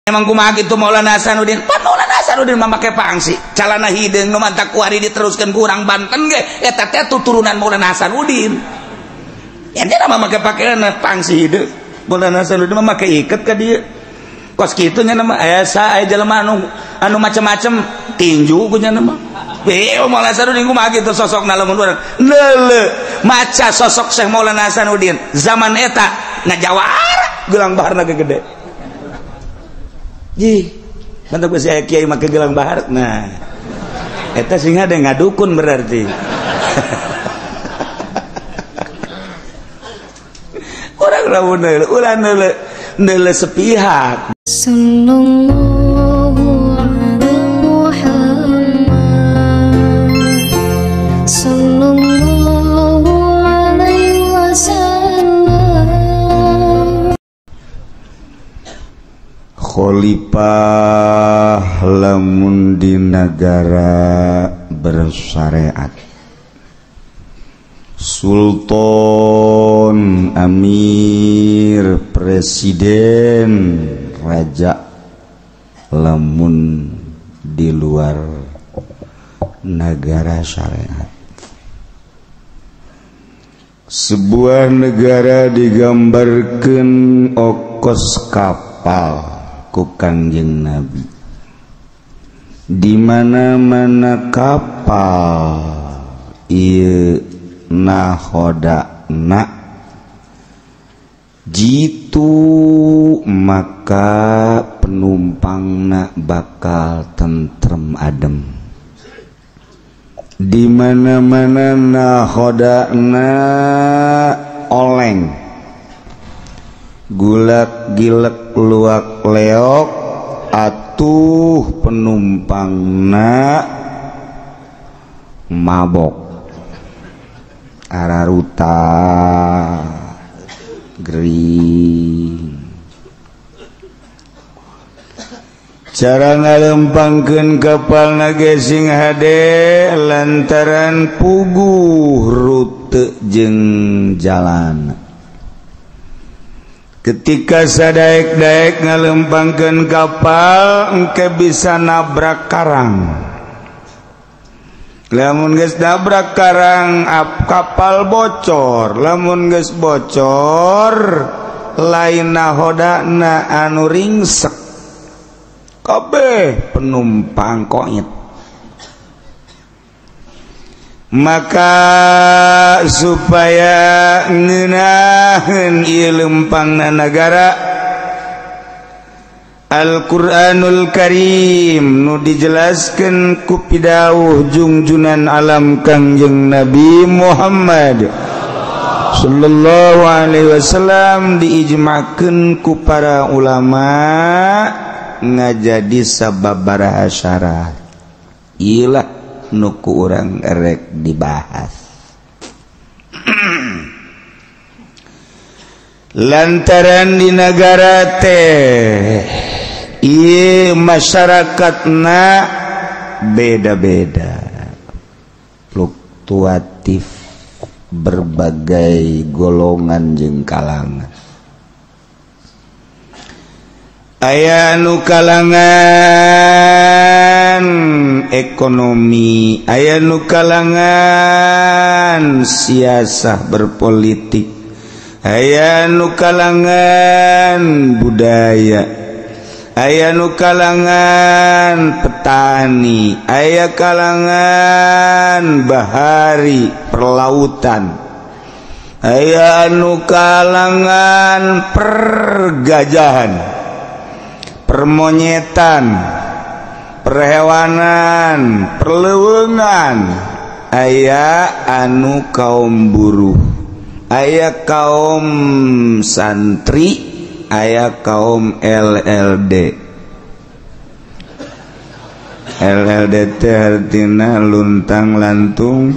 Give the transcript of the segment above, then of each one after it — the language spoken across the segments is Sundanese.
Emang kumaha kitu Maulana Hasanuddin? Pan Maulana Hasanuddin mah make pangsi. Calana hideung nu mantak kuari diteruskeun ku urang Banten ge eta teh tuturunan Maulana Hasanuddin. Ya dia mah make pakaian pangsi hideung. Maulana Hasanuddin mah make iket ka dieu. Kos kitu nya mah aya sa aya jelema anu macem-macem tinju ku nya mah. Maulana Hasanuddin kumaha kitu sosokna lamun urang. Leuleuh maca sosok Syekh Maulana Hasanuddin zaman eta ngajawara gelang baharna ge gede. Jih, mantap geus aya kiai make gelang bahar. Nah, eta sing ada ngadukun berarti. Urang lamun ulah neuleuh sepihak. Sallallahu ala Muhammad, sallallahu alaihi wasallam. Khalifah lamun di negara bersyariat, sultan, amir, presiden, raja lamun di luar negara syariat. Sebuah negara digambarkan okos kapal ku Kangjeng Nabi. Di mana-mana kapal ieu nahodana jitu, maka penumpangna bakal tentrem adem. Di mana-mana nahodana oleng, gulak gilek luak leok, atuh penumpangna mabok, araruta gering. Cara ngalempangkeun kapalna ge sing hade lantaran puguh rute jeung jalan. Ketika sadaek-daek ngalempangkeun kapal engke bisa nabrak karang. Lamun geus nabrak karang, kapal bocor. Lamun geus bocor, lain nahodana anu ringsek, kabeh penumpang koit. Maka supaya ngeunaheun ieu lempangna nagara, Al-Qur'anul Karim nu dijelaskeun ku pidawuh jungjunan alam Kangjeng Nabi Muhammad sallallahu alaihi wasallam diijmakeun ku para ulama ngajadi sababaraha syarat. Ilah nu ku urang erek dibahas. Lantaran di negara teh ieu masyarakatna beda-beda, fluktuatif, berbagai golongan jeung kalangan. Aya nu kalangan ekonomi, aya nu kalangan siasah berpolitik, aya nu kalangan budaya, aya nu kalangan petani, aya kalangan bahari perlautan, aya nu kalangan pergajahan, permonyetan, perhewanan, perlewengan, aya anu kaum buruh, aya kaum santri, aya kaum LLD. LLD teh artina luntang lantung.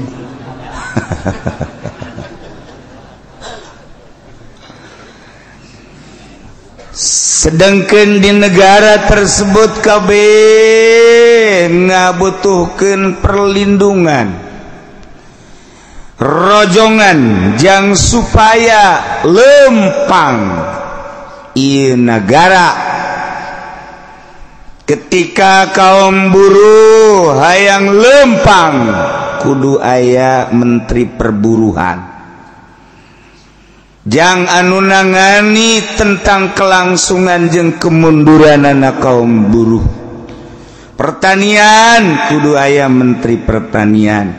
Sedangkan di negara tersebut kabeh ngabutuhkeun perlindungan, rojongan jang supaya lempang ieu nagara. Ketika kaum buruh hayang lempang kudu aya menteri perburuhan. Jang anu nangani tentang kelangsungan jeung kemunduranana kaum buruh. Pertanian kudu aya menteri pertanian.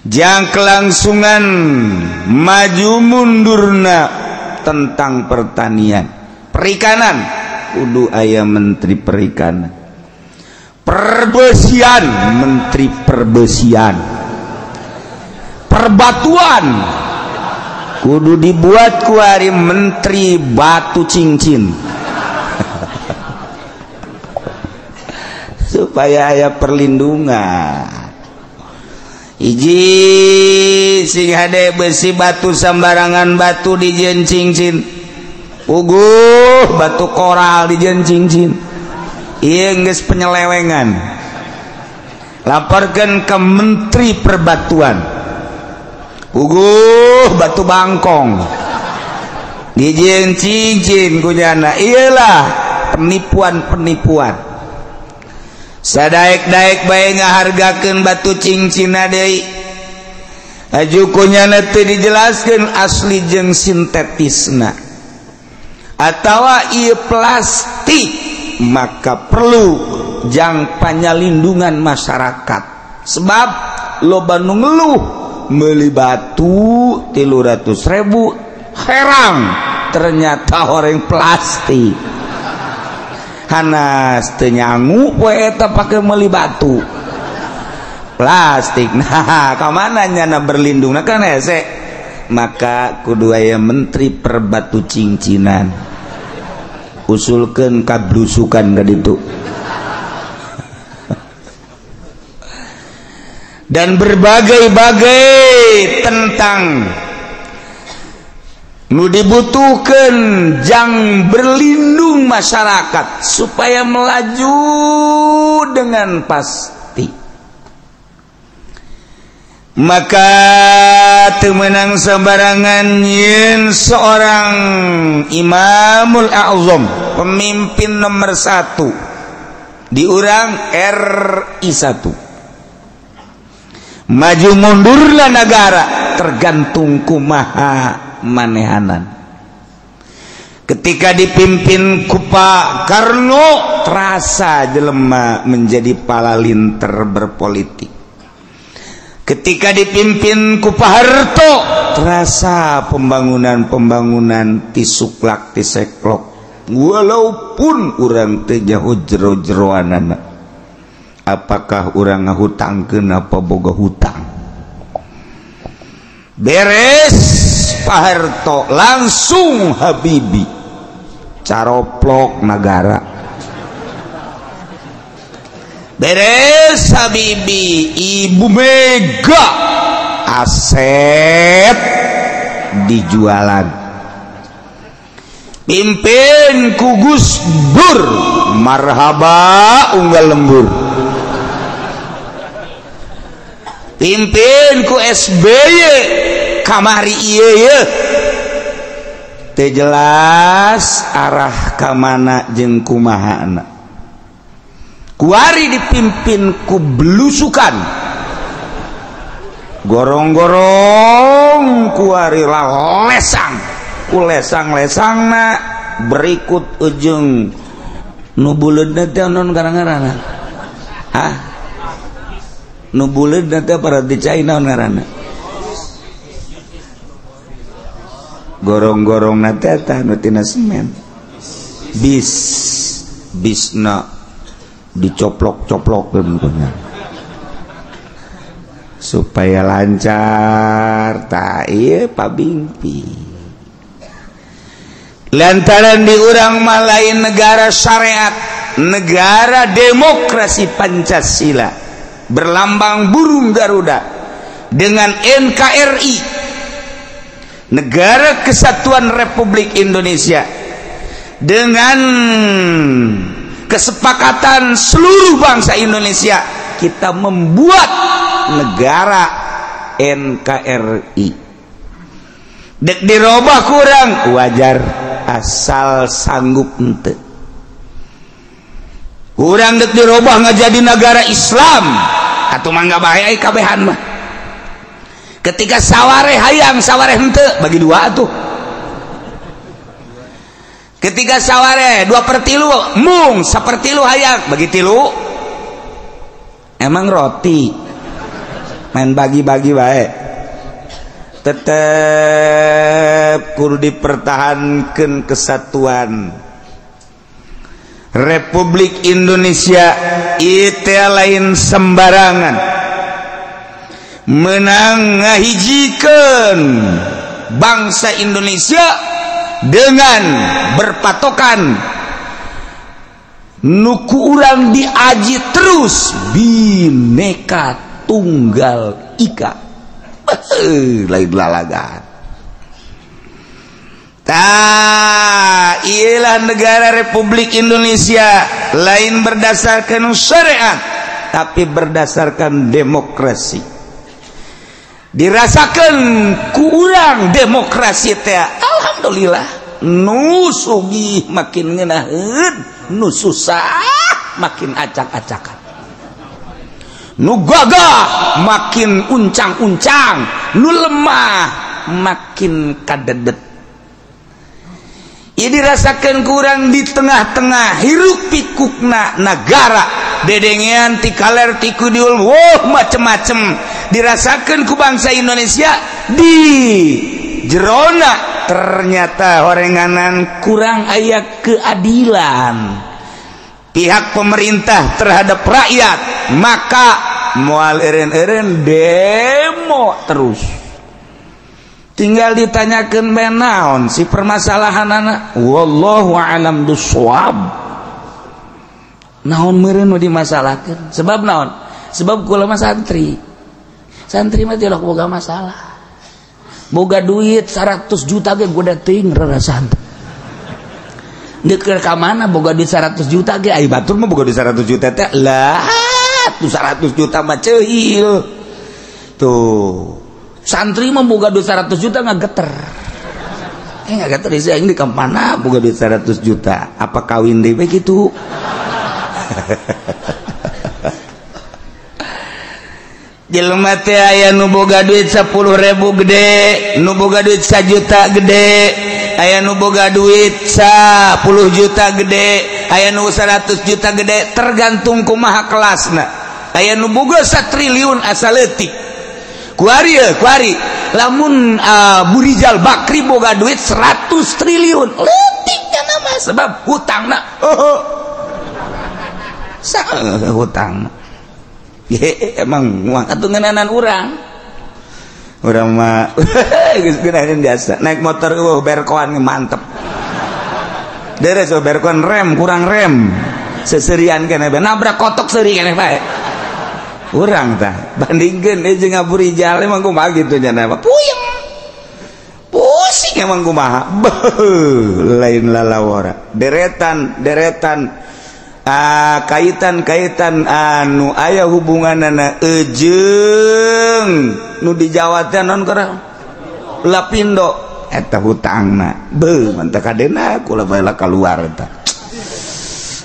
Jang kelangsungan maju mundurna tentang pertanian. Perikanan kudu aya menteri perikanan. Perbesian menteri perbesian. Perbatuan kudu dibuat kuari menteri batu cincin. Supaya aya perlindungan. Hiji sing hade besi batu sambarangan batu dijieun cincin. Uguh batu koral dijieun cincin. Ieu geus penyelewengan. Laporkeun ke menteri perbatuan. Uguh batu bangkong dijieun cincin kunyana. Iyalah penipuan-penipuan. Sadaek-daek bae ngahargakeun batu cincinna deui. Aju kunyana teu dijelaskeun asli jeung sintetisna. Atawa ieu plastik, maka perlu jang panyalindungan masyarakat. Sebab loba nu ngeluh meuli batu 300.000 herang ternyata horeng plastik. Hanas teu nyangu poe eta pake meuli batu plastik. Nah, ka mana nyana berlindungna kan hese. Maka kudu aya menteri perbatu cincinan. Usulkeun ka blusukan ka ditu. Dan berbagai-bagai tentang nu dibutuhkan jang berlindung masyarakat supaya melaju dengan pasti. Maka temenang sembarangan yen seorang Imamul A'zam, pemimpin nomor 1 di urang RI 1, maju mundurlah negara tergantung kumaha manehanan. Ketika dipimpin ku Pak Karno, terasa jelema menjadi palalinter berpolitik. Ketika dipimpin ku Pak Harto, terasa pembangunan-pembangunan tisuklak tiseklok, walaupun urang teu jauh jero-jeroanana. Apakah urang ngahutangkeun apa boga hutang? Beres Pak Harto langsung Habibie caroplok negara. Beres Habibie, Ibu Mega aset dijualan. Pimpin ku Gus Dur, marhaba unggal lembur. Pimpin ku SBY kamari ieu ye. Teu jelas arah ka mana jeung kumahana. Kuari dipimpin ku belusukan, gorong-gorong kuari lesang, ku lesang-lesangna berikut ujung nu buleudna teh naon ngaranna? Hah? Nu buleudna teh para dicai naon ngaranna? Gorong-gorongna teh tah nu tina semen. Bis bisna dicoplok-coplok supaya lancar. Tak iya pabingpi lantaran di urang mah lain negara syariat, negara demokrasi Pancasila berlambang burung Garuda dengan NKRI, Negara Kesatuan Republik Indonesia, dengan kesepakatan seluruh bangsa Indonesia, kita membuat negara NKRI. Dek dirobah kurang wajar asal sanggup ente. Urang dek dirobah ngajadi negara Islam atuh mangga bae kabehan mah. Ketika saware hayang saware henteu bagi dua atuh. Ketika saware 2/3 mung 1/3 hayang bagi 3. Emang roti main bagi-bagi bae. Tetep kudu dipertahankan kesatuan Republik Indonesia. Itu lain sembarangan menang ngahijikeun bangsa Indonesia dengan berpatokan nu ku urang diaji terus Bhinneka Tunggal Ika. Lain lalagan. Tah, iyalah negara Republik Indonesia lain berdasarkan syariat tapi berdasarkan demokrasi. Dirasakan ku urang demokrasi teh alhamdulillah nu sugih makin ngeunaheun, nu susah makin acak-acakan, nu gagah makin uncang-uncang, nu lemah makin kadedet. Ini dirasakan kurang di tengah-tengah hiruk pikukna negara dedengean ti kaler ti kudiul, wow macem-macem dirasakan ku bangsa Indonesia di jerona ternyata horenganan kurang aya keadilan pihak pemerintah terhadap rakyat, maka moal eren-eren demo terus. Tinggal ditanyakan naon si permasalahan anak, wallahu a'lam bissawab. Naon meureun nu dimasalahkeun? Sebab naon? Sebab kula mah santri. Santri mah tilok boga masalah. Boga duit 100 juta ge goda teuing rarasaan. Deuk ka mana boga duit 100 juta ge ai batur mah boga duit 100 juta teh lah tuh 100 juta mah ceuhil. Tuh. Santri mah boga duit 100 juta ngageter. Ngageter sih aing di mana boga duit 100 juta. Apa kawin deui kitu? Jelema teh aya nu boga duit 10.000 gede, nu boga duit 1 juta gede, aya nu boga duit 10 juta gede, aya nu 100 juta gede, tergantung kumaha kelasna. Aya nu boga 1 triliun asa leutik. Kuari ya, kuari. Lamun Burijal Bakri boga duit 100 triliun, leutik kana mah sebab hutangna. Oh. Hutang. Ye, emang uang atuh ngeunanan urang. Urang mah geus ngeunanan biasa. Naik motor eueuh berkoan mantep. Deres berkoan rem kurang rem. Seserian keneh bae nabrak kotok seuri keneh bae. Urang tah bandingkeun jeung Abu Rijal emang kumaha kitu nya puyeng. Pusing emang kumaha. Beuh, lain lalawara. Deretan-deretan kaitan-kaitan anu aya hubunganana ejeung nu di Jawa teh non keur Lapindo eta hutangna beuh mantap kadena kula bae lah kaluar eta.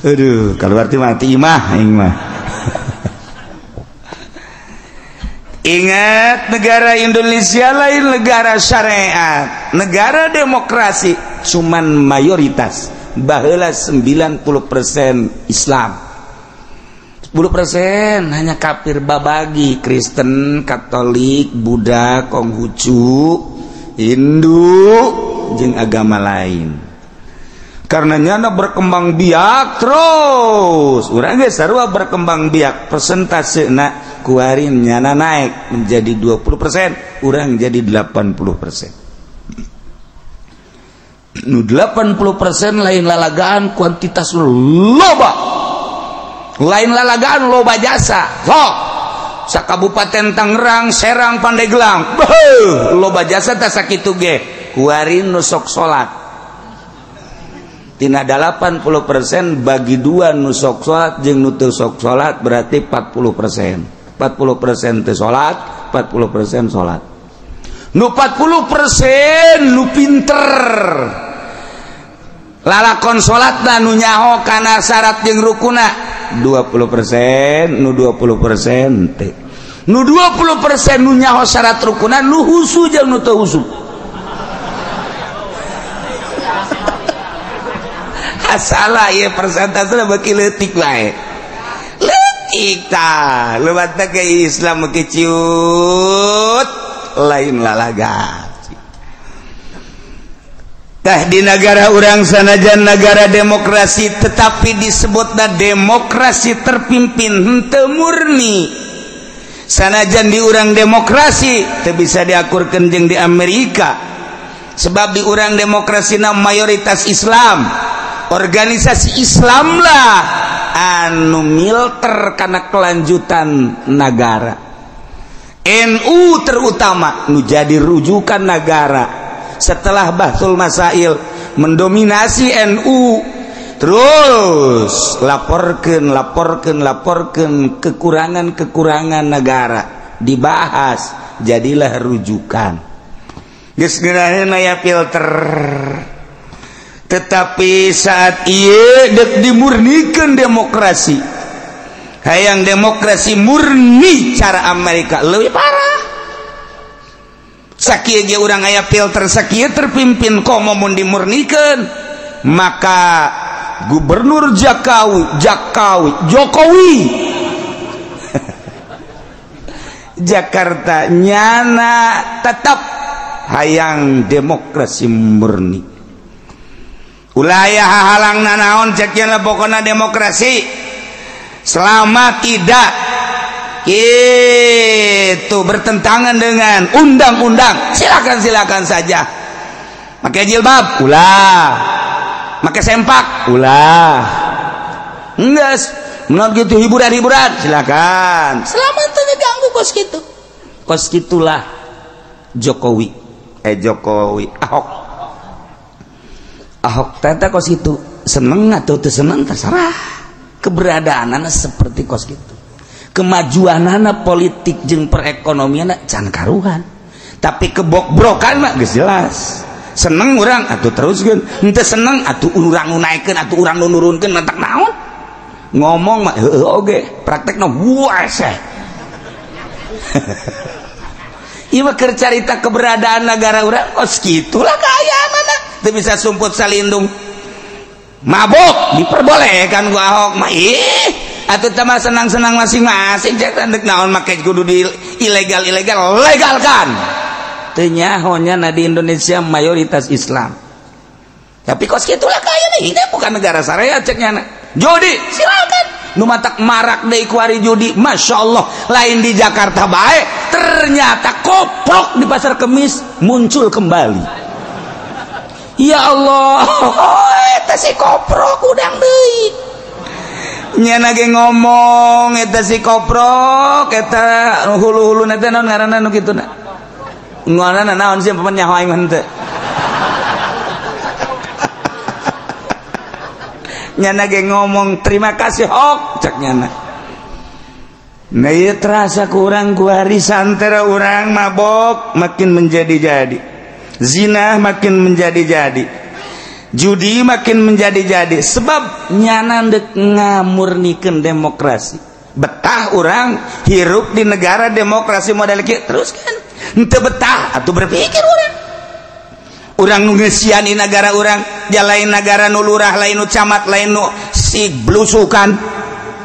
Aduh, kaluar teh mati imah aing mah. Ingat, negara Indonesia lain negara syariat, negara demokrasi, cuman mayoritas baheula 90% Islam, 10% hanya kafir babagi Kristen, Katolik, Buddha, Konghucu, Hindu, jeung agama lain. Karena nyana berkembang biak terus, urang ge sarua berkembang biak, persentasena kuari nyana naik menjadi 20%, urang jadi 80%. Nu 80% lain lalagaan kuantitas loba, lain lalagaan loba jasa. Sok sakabupaten Tangerang, Serang, Pandeglang, beuh loba jasa teh sakitu ge kuari nu sok salat. Tina 80% bagi dua nu sok salat jeung nu teu sok salat berarti 40%. 40% teu salat, 40% salat. Nu 40% nu pinter lalakon salatna nu nyaho kana syarat jeung rukuna. 20% nu 20% teh. Nu 20% nu nyaho syarat rukunan nu husu jeung nu teu husu. Salah ieu persentase beuki leutik wae. Leutik tah, leuwat teh ke Islam beuki ciut lain lalaga. Tah di negara urang sanajan negara demokrasi tetapi disebutna demokrasi terpimpin henteu murni. Sanajan di urang demokrasi teu bisa diakurkeun jeung di Amerika. Sebab di urang demokrasina mayoritas Islam. Organisasi Islam lah anu milter karena kelanjutan negara. NU terutama nu jadi rujukan negara. Setelah Bahsul Masail mendominasi NU, terus laporkan kekurangan-kekurangan negara dibahas, jadilah rujukan. Geus ngeunaheun aya filter. Tetapi saat ieu deuk dimurnikan demokrasi, hayang demokrasi murni cara Amerika leuwih parah. Sakieu ge urang aya filter, sakieu terpimpin komo mun dimurnikeun, maka Gubernur Jokowi Jakarta nyana tetap hayang demokrasi murni. Ulah halang nanaon cek nya pokona demokrasi selama tidak itu bertentangan dengan undang-undang, silakan saja. Pakai jilbab ulah, pakai sempak ulah, enggak menurut gitu hiburan-hiburan silakan, selama itu ngeganggu kos gitu. Kos gitulah Jokowi, Ahok. Ahok tata kos itu seneng atau teu seneng terserah, keberadaanana seperti kos gitu, kemajuanana politik jeung perekonomianana can karuhan, tapi kebokbrokan mah geus jelas. Seneng urang atuh teruskeun, henteu seneng atuh urang nu naekeun atuh urang nu nurunkeun, mantak naon ngomong mah heueuh oge, praktekna buaseh. Ieu mah keur carita keberadaan negara urang kos kitulah kaayaanana. Teu bisa sumput salindung. Mabok diperbolehkan ku Ahok mah, ih atuh teh mah senang-senang masing-masing cek dek naon make kudu di ilegal-ilegal legalkan. Teu nyaho nya di Indonesia mayoritas Islam. Tapi kos kitulah kayana, ini bukan negara syariat cek nyana. Judi silakan. Nu matak marak deui kuari judi, Masya Allah, lain di Jakarta bae, ternyata koprok di Pasar Kemis muncul kembali. Ya Allah, eta si koprok udang deui. Nyana ge ngomong eta si koprok eta hulu-huluna teh naon ngaranna nu kituna. Ngaranna naon sih papan nyaho aing mah henteu. Nyana ge ngomong terima kasih Hok cek nyana. Nah ieu terasa kurang ku hari santera urang mabok makin menjadi-jadi, zina makin menjadi-jadi, judi makin menjadi-jadi, sebab nyana dek ngamurnikeun demokrasi. Betah urang hirup di negara demokrasi model kieu terus kan, henteu betah atuh berpikir urang. Urang nu ngeusian di negara urang, jalain negara nu lurah, lain nu camat, lain nu si blusukan,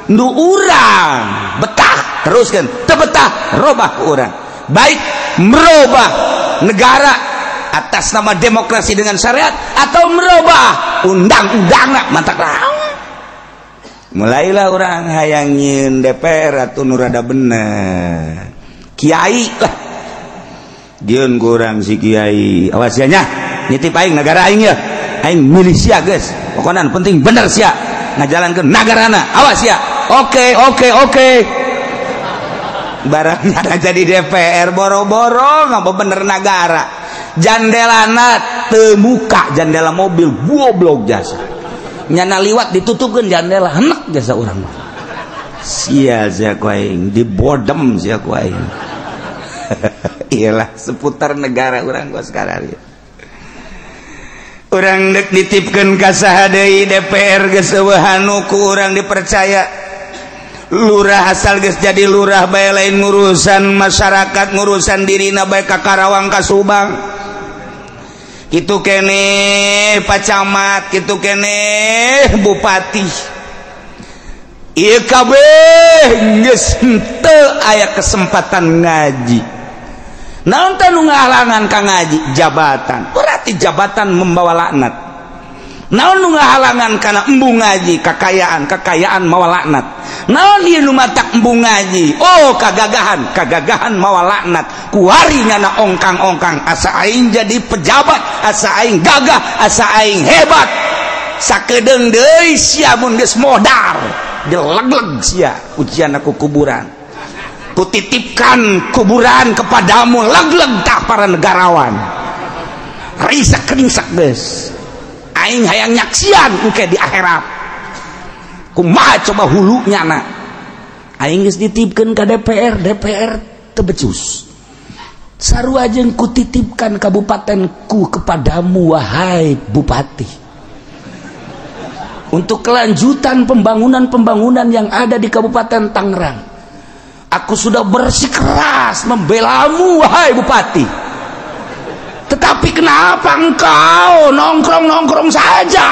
nu urang betah teruskan, teu betah robah urang. Baik merubah negara atas nama demokrasi dengan syariat atau merubah undang-undang mantak rawan. Mulailah orang hayang nyieun DPR atau nu rada bener, kiai lah. Dieun kurang si kiai, awas ya nya, nitip aing negara aing ya, aing milih sia geus, pokona penting bener sia ngajalankeun nagarana, awas ya. Oke. Barang nyana jadi DPR boro-boro ngapa bener negara, jandelana teu muka jandela mobil goblok jasa, nyana liwat ditutupkeun jandela henek jasa urang mah. Sia sia ku aing, dibodem sia ku aing. Iyalah seputar negara urang gua sekarang. Urang dek nitipkeun ka saha deui DPR geus eueuh anu ku urang dipercaya. Lurah asal geus jadi lurah bae lain ngurusan masyarakat, ngurusan dirina bae ka Karawang ka Subang. Kitu keneh Pak Camat, kitu keneh bupati. Ieu kabeh geus henteu aya kesempatan ngaji. Naon teh nu ngahalangan ka ngaji? Jabatan. Berarti jabatan membawa laknat. Naon nu ngahalangan kana embung ngaji? Kakayaan, kakayaan mawa laknat. Naon ieu nu matak embung ngaji? Oh, kagagahan, kagagahan mawa laknat. Kuari ngana ongkang-ongkang, asa aing jadi pejabat, asa aing gagah, asa aing hebat. Sakedeung deui sia mun geus modar, dilegleg sia ujian aku kuburan. Kutitipkan kuburan kepadamu, legleg tah para negarawan. Risak-risak geus. Aing hayang nyaksian engke di akhirat. Kumaha coba hulu nyana. Aing geus dititipkeun ka DPR, DPR teu becus. Sarua jeung kutitipkan kabupatenku kepadamu wahai bupati. Untuk kelanjutan pembangunan-pembangunan yang ada di Kabupaten Tangerang. Aku sudah bersikeras membelamu wahai bupati. Tetapi kenapa engkau nongkrong-nongkrong saja?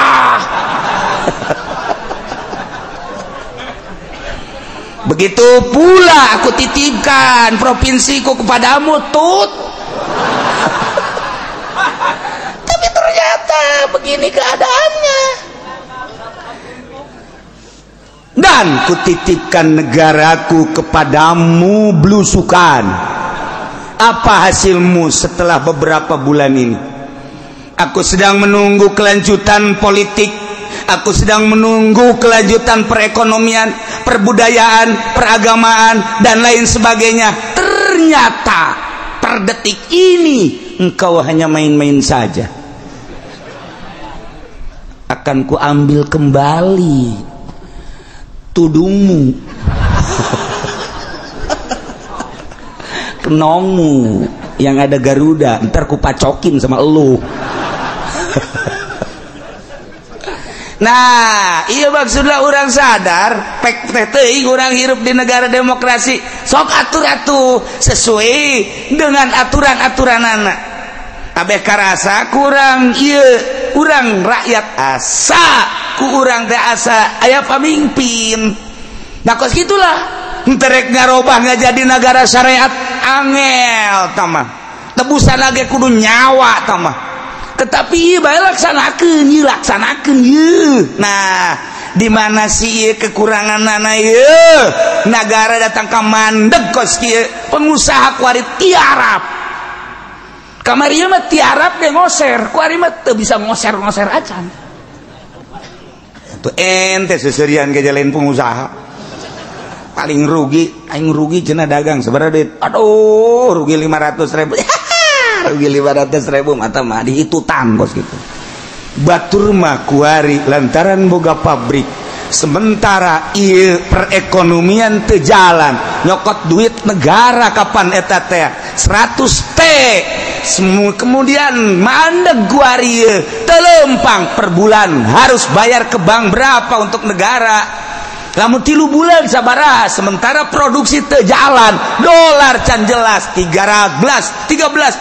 Begitu pula aku titipkan provinsiku kepadamu, Tut. Tapi ternyata begini keadaannya. Dan kutitipkan negaraku kepadamu, blusukan. Apa hasilmu setelah beberapa bulan ini? Aku sedang menunggu kelanjutan politik. Aku sedang menunggu kelanjutan perekonomian, perbudayaan, peragamaan, dan lain sebagainya. Ternyata per detik ini engkau hanya main-main saja. Akan kuambil kembali tudungmu, kenongmu yang ada Garuda, ntar ku pacokin sama elu. Nah, iya maksudnya orang sadar, pek teh teuing urang hirup di negara demokrasi, sok atur atuh sesuai dengan aturan-aturanana. Abeh karasa kurang ieu urang rakyat asa ku urang teh asa aya pamimpin. Nah kos gitulah. Terek ngarobah nggak jadi negara syariat angel tamah. Tebusan lagi kudu nyawa tamah. Tetapi ieu bae laksanakeun, ieu laksanakeun ieu. Nah, di mana sih ieu kekuranganana ieu? Nagara datang ka mandeg kos kieu, pengusaha kuari tiarap. Kamari ieu mah tiarap ge ngoser, kuari mah teu bisa ngoser-ngoser acan. Tuh ente seserian ge lain pengusaha. Paling rugi, aing rugi cenah dagang sabaraha duit? Aduh, rugi 500.000. Rugi 500.000 mata mah dihitutan bos gitu. Batur mah kuari lantaran boga pabrik. Sementara ieu perekonomian teu jalan, nyokot duit negara kapan eta teh 100 T. Kemudian mandeg kuari ieu teu lempang per bulan harus bayar ke bank berapa untuk negara. Lamun 3 bulan sabaraha, sementara produksi teu jalan, dolar can jelas 13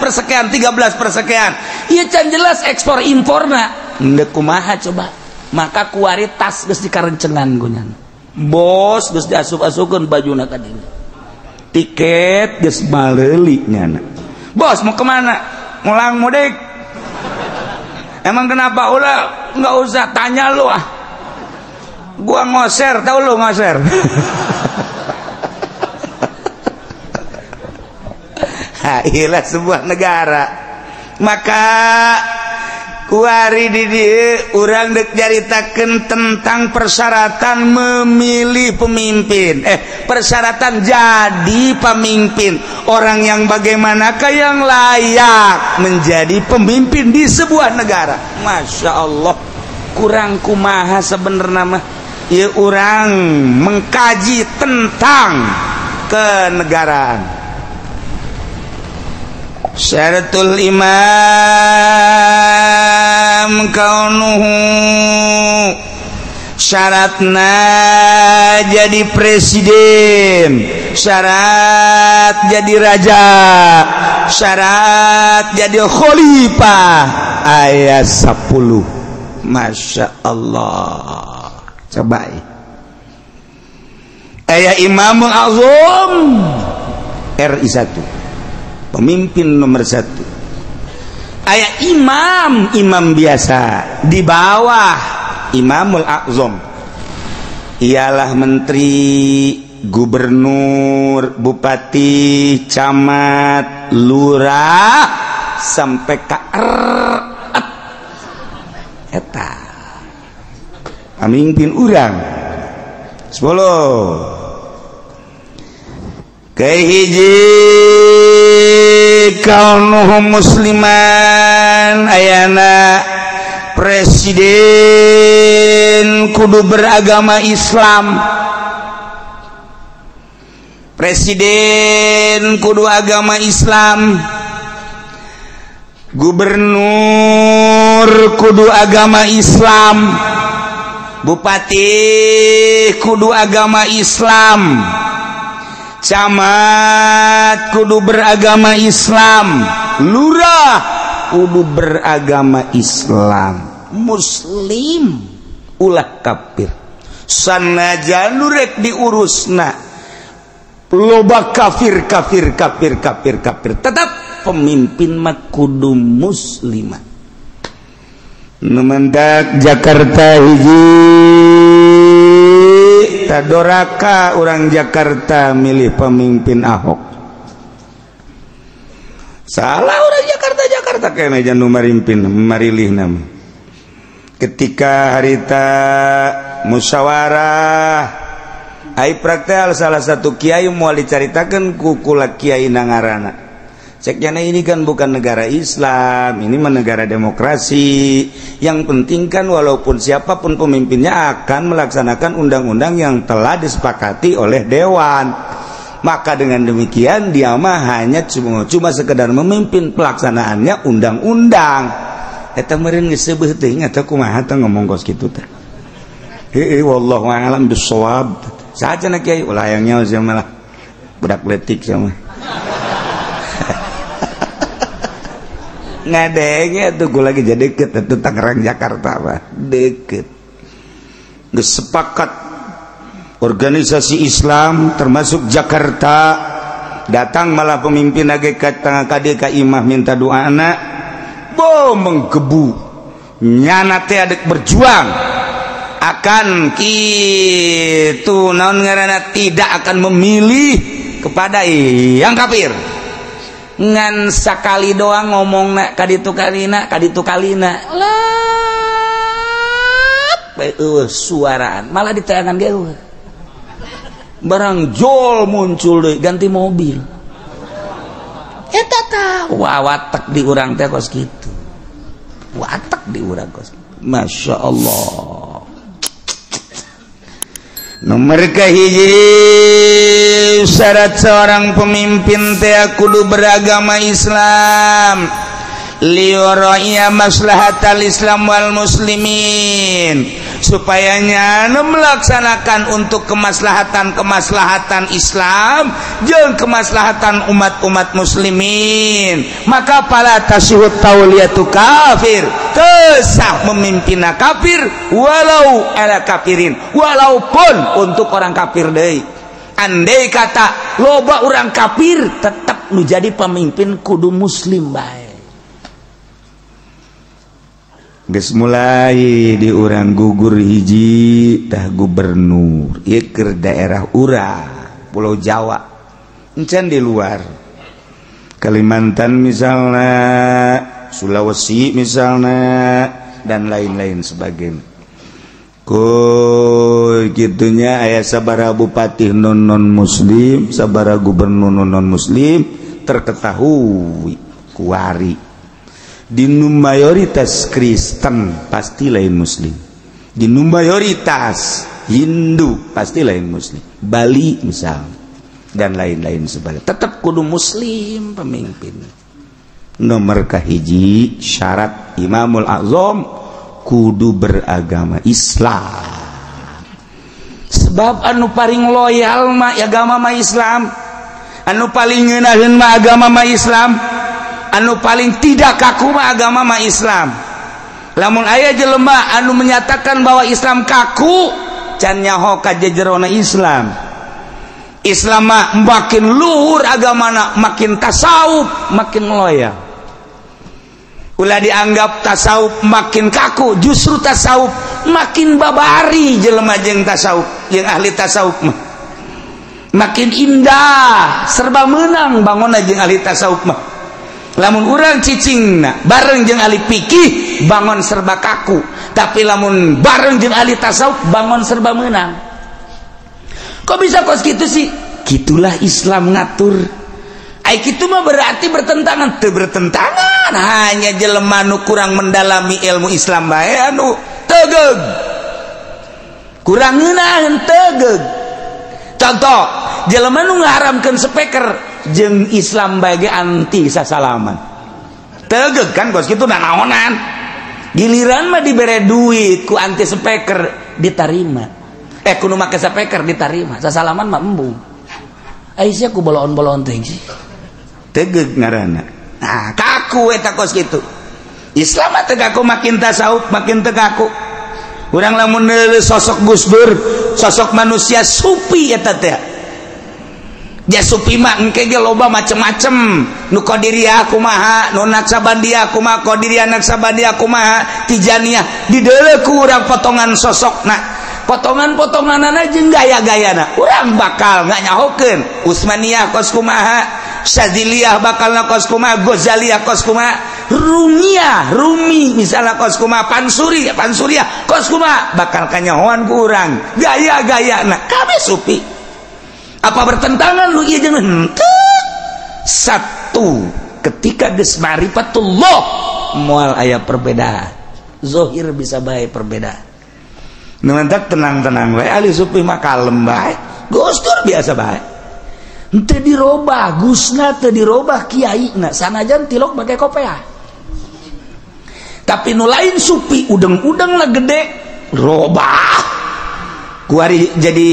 persekian, 13 persekian. Ieu can jelas ekspor imporna. Endek kumaha coba? Maka kuari tas geus dikarencengan gunyan. Bos geus diasup-asupkeun bajuna ka dieu. Tiket geus baleuli nyana. Bos mau kemana? Ngulang mudik. Emang kenapa ulah? Nggak usah tanya lu ah. Gua ngoser, tau lu ngoser. Ha, iyalah sebuah negara. Maka kuari di dieu urang deuk nyaritakeun tentang persyaratan memilih pemimpin. Persyaratan jadi pemimpin. Orang yang bagaimanakah yang layak menjadi pemimpin di sebuah negara? Masya Allah, kurang kumaha sebenarnya mah. Ya urang mengkaji tentang kenegaraan. Syaratul imam kaunuhu Syaratna jadi presiden, syarat jadi raja, syarat jadi khalifah ayat 10. Masya Allah. Coba ayat Imamul Azam RI 1, pemimpin nomor 1. Ayat imam, imam biasa di bawah Imamul Azam ialah menteri, gubernur, bupati, camat, lurah sampai ka eta pamimpin urang 10. Kahiji kaunuhum musliman, ayana presiden kudu beragama Islam, presiden kudu agama Islam, gubernur kudu agama Islam, bupati kudu agama Islam, camat kudu beragama Islam, lurah kudu beragama Islam. Muslim ulah kafir. Sanajan rek diurusna loba kafir kafir kafir kafir kafir, tetap pemimpin mah kudu muslimah. Nu mendak Jakarta hiji tadoraka orang Jakarta milih pemimpin Ahok. Salah orang Jakarta, Jakarta kayaknya jangan marimpin marilih nama. Ketika harita musyawarah ai praktel salah satu kiai moal dicaritakeun ku kula kiai nangarana. Ceknya ini kan bukan negara Islam, ini mah negara demokrasi. Yang penting kan walaupun siapapun pemimpinnya akan melaksanakan undang-undang yang telah disepakati oleh dewan. Maka dengan demikian dia mah hanya cuma sekedar memimpin pelaksanaannya undang-undang. Eta meureun geus seubeuh teuing atau kumaha teh ngomong kos kitu teh. Heueuh wallahu a'lam bissawab. Saha cenah kiai ulah hayang nyaho sia mah lah. Budak leutik sia mah. Ngadenge tuh gua lagi jadi deket atuh Tangerang Jakarta mah deket. Geus sepakat organisasi Islam termasuk Jakarta datang malah pemimpin lagi ka tengah kade ka imah minta doa anak. Bo menggebu nyana teh adek berjuang akan kitu naon ngaranna tidak akan memilih kepada yang kafir. Ngan sakali doang ngomongna kaditu kalina kaditu kalina lap suaraan malah diteangan ge barang jol muncul deui ganti mobil. Eta tah wawatek di urang teh kos kitu. Watek di urang kos kitu. Masya Allah. Nomor kahiji syarat seorang pemimpin teh kudu beragama Islam. Liyura'iya maslahatal Islam wal muslimin, supaya nyana melaksanakan untuk kemaslahatan-kemaslahatan Islam jeung kemaslahatan umat-umat muslimin. Maka pala tasihut tauliyatu kafir, kesah memimpinna kafir walau ala kafirin, walaupun untuk orang kafir deui. Andai kata loba orang kafir tetap nu jadi pemimpin kudu muslim bae. Geus mulai di urang gugur hiji tah gubernur ieu keur daerah urang Pulau Jawa encan di luar Kalimantan misalnya, Sulawesi misalnya, dan lain-lain sebagainya. Ku gitunya aya sabaraha bupati non muslim, sabaraha gubernur non muslim terketahui kuari. Di mayoritas Kristen pasti lain muslim, di mayoritas Hindu pasti lain muslim, Bali misal dan lain-lain sebagainya, tetap kudu muslim pemimpin. Nomor kahiji syarat Imamul Azam kudu beragama Islam. Sebab anu paling loyal mah agama mah Islam, anu paling ngeunaheun mah agama mah Islam, anu paling tidak kaku mah agama mah Islam. Lamun aya jelema anu menyatakan bahwa Islam kaku, can nyaho ka jejerona Islam. Islam mah makin luhur agamana, makin tasawuf, makin loyal. Ulah dianggap tasawuf makin kaku, justru tasawuf makin babari jelema jeung tasawuf, jeung ahli tasawuf mah. Makin indah, serba menang bangunna jeung ahli tasawuf mah. Lamun urang cicingna bareng jeung ahli fikih bangun serba kaku, tapi lamun bareng jeung ahli tasawuf bangun serba menang. Kok bisa kos gitu sih? Gitulah Islam ngatur. Ai kitu mah berarti bertentangan, teu bertentangan, hanya jelema nu kurang mendalami ilmu Islam bae anu tegeg. Kurang ngeunaheun tegeg. Contoh, jelema nu ngaharamkeun speaker jeung Islam bae ge anti sasalaman. Tegeg kan kos kitu nanaonan. Giliran mah dibere duit ku anti speaker ditarima. Ku nu make speaker ditarima, sasalaman mah embung. Ai sia ku boloon-boloon teuing sih. Tegeg ngaranna. Nah, kaku eta kos kitu. Islam mah teu kaku, makin tasawuf makin teu kaku. Urang lamun neuleuh sosok Gus Dur, sosok manusia supi eta teh. Ja supi mah engke ge loba macem-macem. Nu Qadiriyah kumaha, nu Naksabandiyah kumaha, Qadiriyah Naksabandiyah kumaha, Tijaniyah dideuleuh ku urang potongan sosokna. Potongan-potonganana jeung gaya-gayana. Urang bakal nganyahokeun Utsmaniyah kos kumaha, Syadziliyah bakal kos kumaha, Ghazaliyah kos kumaha, Rumiyah, Rumi misalnya kos kumaha, Pansuri, Pansuriyah kos kumaha, bakal kanyahoan ku urang gaya-gayana. Kabeh supi. Apa bertentangan lu ieu jeung henteu? Satu, ketika geus ma'rifatullah moal aya perbedaan. Zohir bisa bae perbedaan. Nu mantak tenang-tenang bae, ahli supi mah kalem bae. Gus Dur biasa bae. Henteu dirobah, gusna teu dirobah kiaina, sanajan tilok make kopeah. Tapi nu lain supi udeng-udeng lah gede, robah. Kuari jadi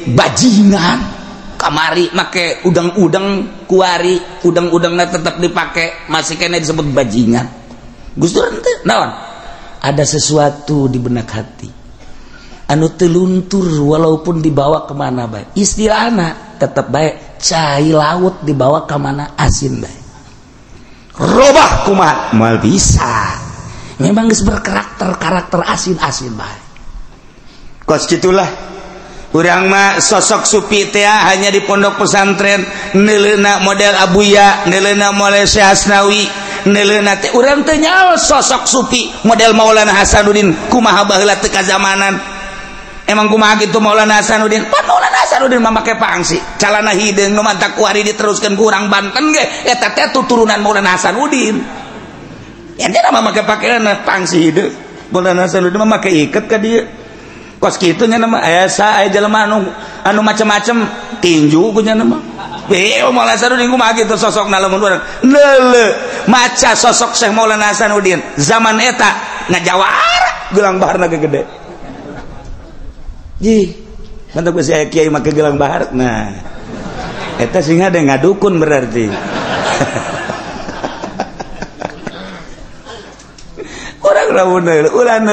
bajingan. Kamari make udeng-udeng, kuari udeng-udengna tetap dipake, masih kena disebut bajingan. Gus Dur henteu naon? Ada sesuatu di benak hati anu teu luntur walaupun dibawa kemana bae. Istilahna tetap bae, cai laut dibawa kemana asin bae. Robah kumaha moal bisa. Memang geus berkarakter karakter asin-asin bae. Kos kitulah urang mah sosok supi teh hanya di pondok pesantren, neuleuna model Abuya, neuleuna model Syekh Hasnawi, neuleuna teh urang teu nyaho sosok supi model Maulana Hasanuddin kumaha baheula teu kazamanan. Emang kumaha kitu Maulana Hasanuddin? Pan Maulana Hasanuddin mah make pangsi, calana hideung nu mantak kuari diteruskeun ku urang Banten ge eta teh tuturunan Maulana Hasanuddin. Ya dia mah make pakaian pangsi hideung. Maulana Hasanuddin mah make iket ka dieu. Kos kitu nya mah aya sa aya jelema anu macem-macem tinju ku nya mah. Maulana Hasanuddin kumaha kitu sosokna lamun urang leuleuh maca sosok Syekh Maulana Hasanuddin zaman eta ngajawara gelang baharna ge gede. Jih, mantap geus aya kiai make gelang bahar. Nah, eta sing ada ngadukun berarti. Urang lamun ulah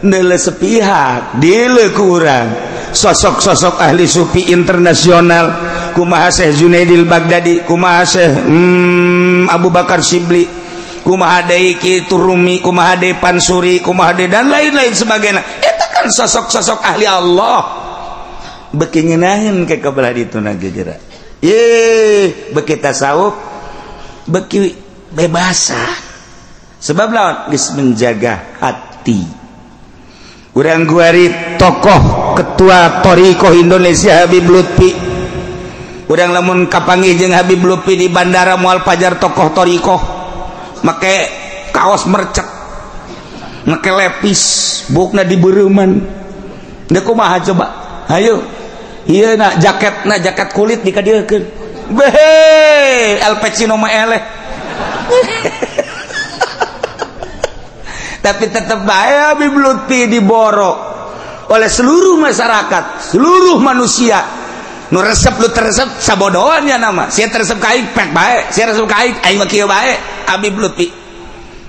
neuleuh sepihak, dileuk ku urang. Sosok-sosok ahli sufi internasional, kumaha Syekh Junaidil Baghdadi, kumaha Syekh Abu Bakar Sibli, kumaha deui kitu Rumi, kumaha deui Pansuri, kumaha deui dan lain-lain sebagainya. Eta kan sosok-sosok ahli Allah. Beuki ngeunaheun ke kabelah dituna jejera. Ye, beuki tasawuf, beuki bebasa. Sebab lawan geus menjaga hati. Urang guari tokoh ketua Thariqah Indonesia Habib Lutfi. Urang lamun kapanggih jeung Habib Lutfi di bandara moal pajar tokoh thariqah. Make kaos mercek, make lepis, bukna dibereuman. Deuk kumaha coba? Hayu. Ieu na jaketna jaket kulit dikadieukeun. Behe, Al Pacino mah eleh. Tapi tetep bae Habib Lutfi diboro. oleh seluruh masyarakat, seluruh manusia. Nu resep lu teresep sabodoan ya nama. Sia teresep ka aing pek bae, sia resep ka aing aing mah kieu bae, Habib Lutfi.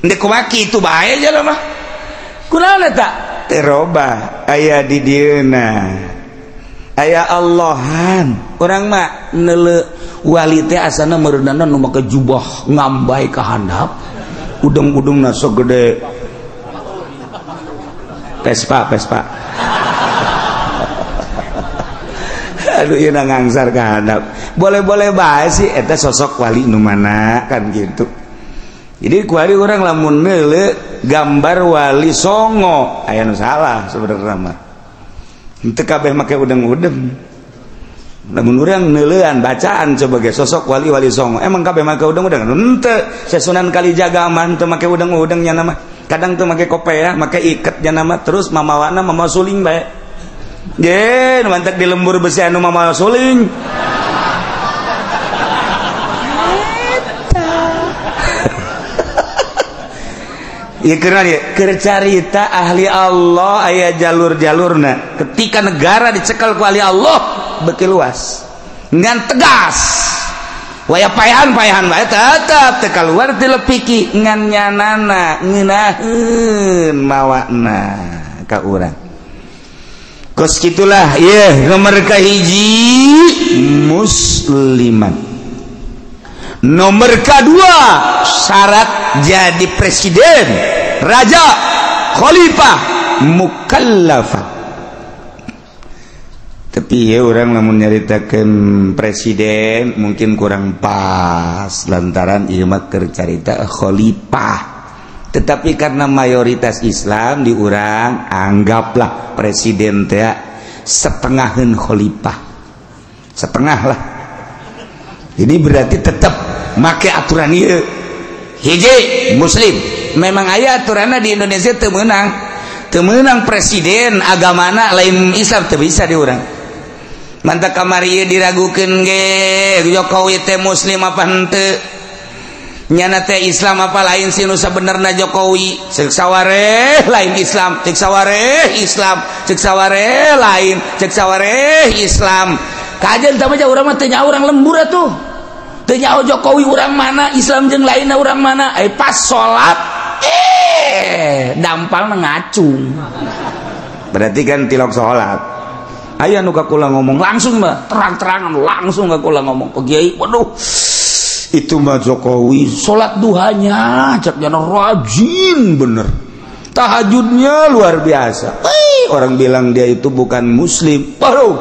Ndek kumaha kitu bae nya mah. Kunaon eta? Teu robah aya di dieuna. Aya Allahan. Urang mah neuleu wali teh asana meureunana nu make jubah ngambai ka handap. Udeng-udengna sagede Vespa. Aduh ieu ngangsar ka handap. Boleh-boleh bae sih eta sosok wali nu mana kan gitu. Jadi kuari urang lamun neuleu gambar wali songo aya nu salah sebenarnya mah. Henteu kabeh make udeng-udeng. Lamun urang neuleuan bacaan sebagai sosok wali-wali songo, emang kabeh make udeng-udeng? Henteu. Sunan Kalijaga mah henteu make udeng-udeng nya mah. Kadang tuh make kopeah, make iket nya nama, terus mamawana mama suling bae. Ye, mantak di lembur besi anu mama suling. Eta. Ieu keur ieu, keur carita ahli Allah aya jalur-jalurna. Ketika negara dicekal ku ahli Allah beuki luas. Ngan tegas. Waya payahan-payahan bae tetep teu kaluar ti lepiki ngan nyanana ngeunaheun mawana ka urang. Kos kitulah ieu nomor kahiji musliman. Nomor kedua syarat jadi presiden, raja, khalifah, mukallafah. Tapi ya orang lamun nyaritakeun presiden mungkin kurang pas lantaran ieu mah keur carita khalifah. Tetapi karena mayoritas Islam di urang anggaplah presiden teh setengaheun khalifah. Setengah lah. Ini berarti tetap make aturan ieu. Hiji muslim. Memang aya aturanna di Indonesia teu meunang. Teu meunang presiden agamana lain Islam teu bisa di urang. Mantap kamari ieu diragukeun ge Jokowi teh muslim apa henteu? Nyana teh Islam apa lain sih nu sabenerna Jokowi? Ceuk sawareh lain Islam, ceuk sawareh Islam, ceuk sawareh lain, ceuk sawareh Islam. Kajen tah mah urang mah teu nyaho urang lembur atuh. Teu nyaho Jokowi urang mana, Islam jeung lainna urang mana. Ai pas salat dampalna ngacung. Berarti kan tilok salat. Aya nu ka kula ngomong langsung mah terang-terangan langsung ka kula ngomong ke kiai, waduh itu mah Jokowi salat duhanya cek jana rajin bener, tahajudnya luar biasa. Orang bilang dia itu bukan muslim, waduh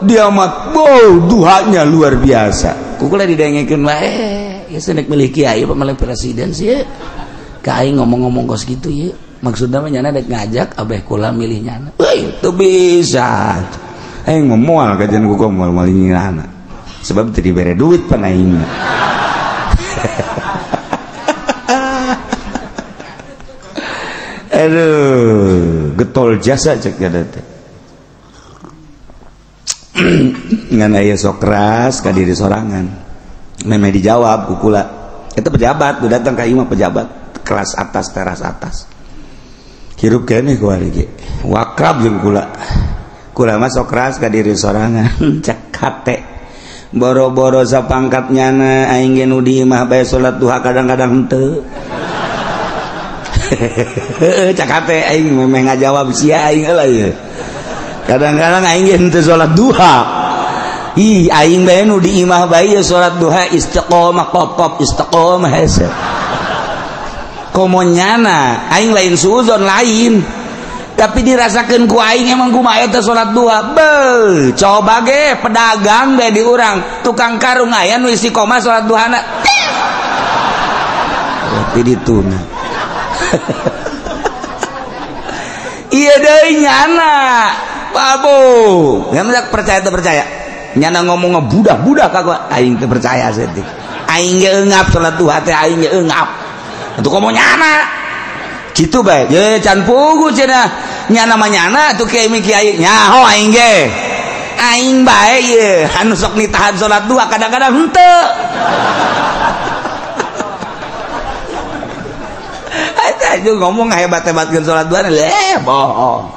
dia mah wow duhanya luar biasa. Ku kula didengekeun wae, ya nek milih kiai apa milih presiden sih ka aing ngomong-ngomong kos kitu ieu maksudna mah nyana dek ngajak abeh kula milih nyana. Euy teu bisa. Aing mah moal kajian ku moal milih nyana. Sebab teu dibere duit pan aing. Aduh, getol jasa cek jada teh. Ngan aya sok keras ka diri sorangan. Memeh dijawab ku kula. Eta pejabat, nu datang ka imah pejabat kelas atas, teras atas. Hirup keneh ku ari ge. Wakrab jeung kula. Kula mah sok keras ka diri sorangan. Cek hate. Boro-boro sapangkat nyana aing ge nu di imah bae salat duha kadang-kadang henteu. Cek hate aing memeh ngajawab sia aing heula ieu. Kadang-kadang aing ge henteu salat duha. Ih aing bae nu di imah bae salat duha istiqomah kop-kop istiqomah hese. Komo nyana aing lain suuzon lain. Tapi dirasakeun ku aing emang kumaha eta salat duha. Beuh, coba ge pedagang bae di urang, tukang karung aya nu istiqomah salat duhana. Ti dituna. Ieu deui nyana. Babu, yang percaya teu percaya. Nyana ngomong ngebudah-budah ka gua, aing teu percaya saeutik. Aing ge eungap salat duha teh aing ge eungap. Atuh komo nyana. Kitu bae. Ye can pugu cenah. Nyana mah nyana atuh kiai kiai nyaho aing ge. Aing bae ye anu sok nitahan salat duha kadang-kadang henteu. Eta ngomong hebat-hebatkeun salat duha leh bohong.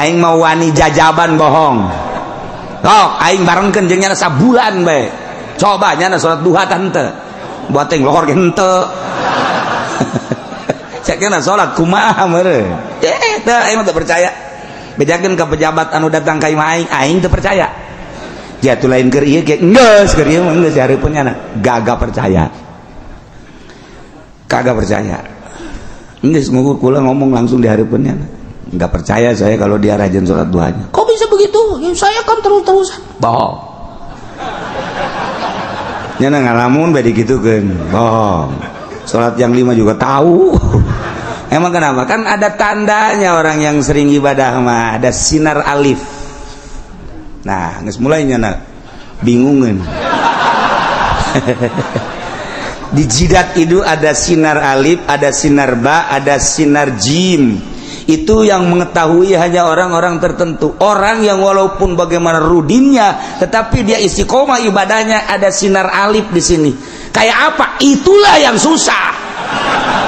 Aing mau wani jajaban bohong. Sok aing barengkeun jeung nyana sabulan bae. Coba nyana salat duha tah henteu. Buat aing lohor ge henteu. Cek nyana salat kumaha meureun. Teu aing mah teu percaya. Bejakeun ka pejabat anu datang ka imah aing, aing teu percaya. Jatuh lain keur ieu ge geus keur ieu mah geus hareupeun nyana. Gagah percaya. Kagak percaya. Geus ngukur kula ngomong langsung di hareupeun nyana. Enggak percaya saya kalau dia rajin sholat duhanya. Kok bisa begitu? Ya, saya kan terus-terusan. Bohong. Nyana ngalamun bae digitukeun. Bohong. Sholat yang 5 juga tahu. Emang kenapa? Kan ada tandanya orang yang sering ibadah mah, ada sinar alif. Nah, geus mulai nyana bingungeun. Di jidat itu ada sinar alif, ada sinar ba, ada sinar jim. Itu yang mengetahui hanya orang-orang tertentu. Orang yang walaupun bagaimana rudinnya, tetapi dia istiqomah ibadahnya, ada sinar alif di sini. Kayak apa? Itulah yang susah.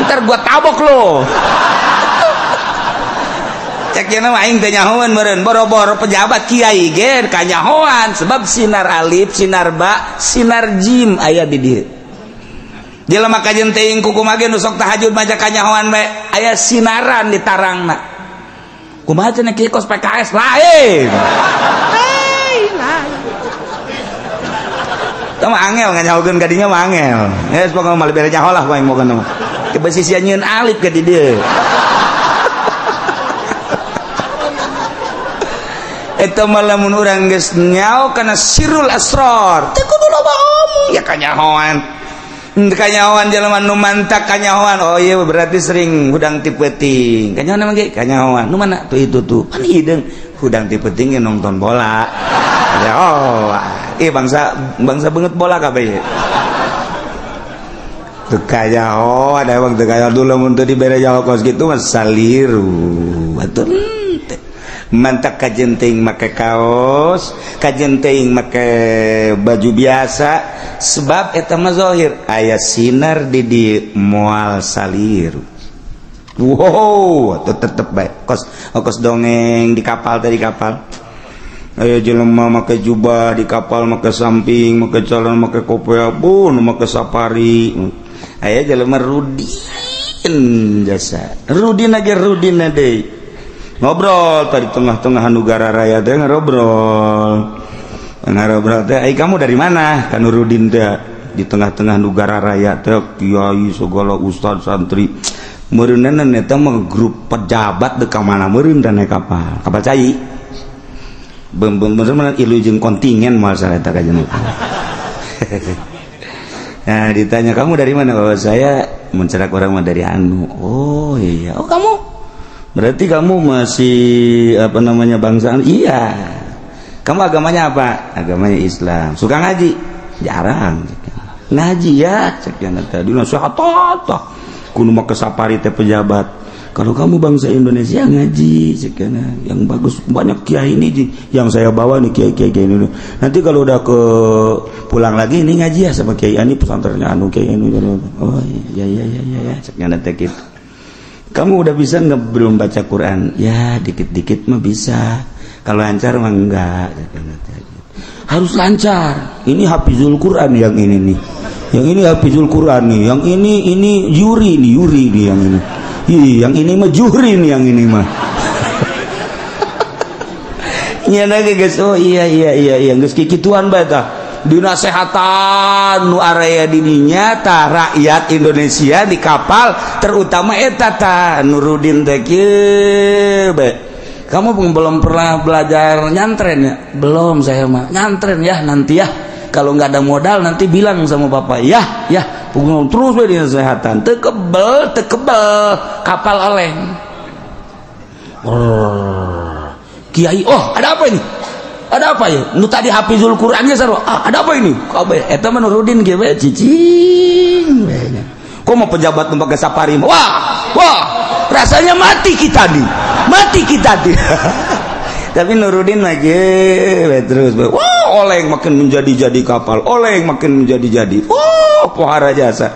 Ntar gua tabok lo. Cek cenah aing teh nyahoan meureun, boro-boro pejabat kiai ge kanyahoan sebab sinar alif, sinar ba, sinar jim aya di dieu. Jelema kajen teuing kukumaha ge nu sok tahajud maca kanyahoan bae aya sinaran di tarangna. Kumaha cenah kieu kos PKS lain. Lain. Tah mah angel nganyahokeun ka dinya mah angel. Geus pokona mah bere nyaho lah aing moga mah. Kebasisia nyieun alif ka di dieu. Eta mah lamun urang geus nyaho kana sirrul asrar. Teu kudu loba omong ya kanyahoan. Kanyahoan jelema nu mantak kanyahoan. Oh iya berarti sering hudang ti peuting. Kanyahoan emang ge kanyahoan. Nu mana tuh itu tuh. Pan hideung hudang ti peuting nonton bola. Ya oh, bangsa bangsa banget bola kabeh. Teu kanyahoan emang teu kanyahoan dulu mun teu dibere nyaho kos kitu mah saliru. Atuh mantak kajenting make kaos, kajenting make baju biasa, sebab eta mah zahir aya sinar di di moal saliru. Wow, tetep bae kos kos dongeng di kapal tadi kapal. Aya jelema make jubah di kapal, make samping, make celana, make kopea, pun make safari. Aya jelema rudin jasa. Rudin aja rudin deui. Ngobrol tadi tengah-tengah negara raya teh ngobrol. Ngobrol teh, "Ai kamu dari mana?" Kan Rudin teh di tengah-tengah negara raya teh kiai segala ustad santri. Meureunna eta mah grup pejabat deuk ka mana meureun teh naik kapal. Kapal cai. Beum-beum ilu jeung kontingen moal salah eta kajeun. Nah, ditanya, "Kamu dari mana?" "Bahwa saya mencerak orang mah dari anu." "Oh iya. Oh kamu berarti kamu masih apa namanya bangsa?" "Iya." "Kamu agamanya apa?" "Agamanya Islam." "Suka ngaji?" "Jarang." "Ngaji ya?" Sekian tadi nasihat tah. Kudu make safari teh pejabat. Kalau kamu bangsa Indonesia ngaji sekian yang bagus banyak kiai ini yang saya bawa nih kiai-kiai ini. Nanti kalau udah ke pulang lagi ini ngaji ya sama kiai ani pesantrennya anu kiai anu. Oh iya iya iya iya sekian teh gitu. Kamu udah bisa nggak belum baca Quran? Ya dikit-dikit mah bisa. Kalau lancar mah enggak. Harus lancar. Ini hafizul Quran yang ini nih. Yang ini hafizul Quran nih. Yang ini Yuri nih, Yuri nih yang ini. Ih, yang ini mah Juhri nih yang ini mah. Nya geus oh iya iya iya iya geus kikituan bae tah. Dinasehatan nu area didinya tah rakyat Indonesia di kapal terutama eta tah Nurudin teh kieu bae. Kamu belum pernah belajar nyantren ya? Belum saya mah. Nyantren ya nanti ya. Kalau nggak ada modal nanti bilang sama bapak ya, ya. Terus bae dinasehatan. Teu kebel, teu kebel kapal oleng. Kiai, oh ada apa ini? Ada apa ya? Nu tadi hafizul Qur'annya sarua. Ah, ada apa ini? Kabeh eta mah Nurudin ge we cicing we nya. Kok mau pejabat nu pake safari? Wah, wah, rasanya mati kita nih. Mati kita nih. Tapi Nurudin lagi we terus. Wah, oleng makin menjadi-jadi kapal, oleng makin menjadi-jadi. Oh, pohara jasa.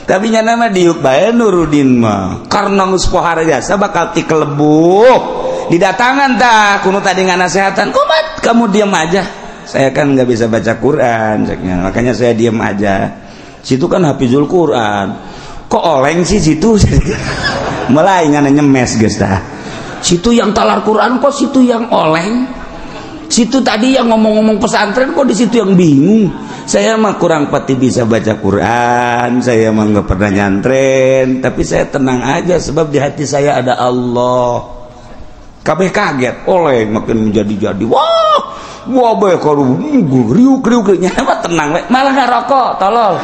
Tapi nyana mah diuk bae Nurudin mah. Karena geus pohara jasa bakal tikelebuh. Didatangan tah kuno tadi nganasehatan, kumat kamu diam aja. Saya kan nggak bisa baca Quran, ceknya. Makanya saya diam aja. Situ kan hafizul Quran. Kok oleng sih situ? Mulai ngana nyemes geus tah. Situ yang talar Quran kok situ yang oleng. Situ tadi yang ngomong-ngomong pesantren kok di situ yang bingung. Saya mah kurang pati bisa baca Quran, saya mah nggak pernah nyantren, tapi saya tenang aja sebab di hati saya ada Allah. Kabeh kaget, oleh makin menjadi-jadi. Wah, wah bae kalau riuk-riuk nya mah tenang we, malah ngarokok, tolol.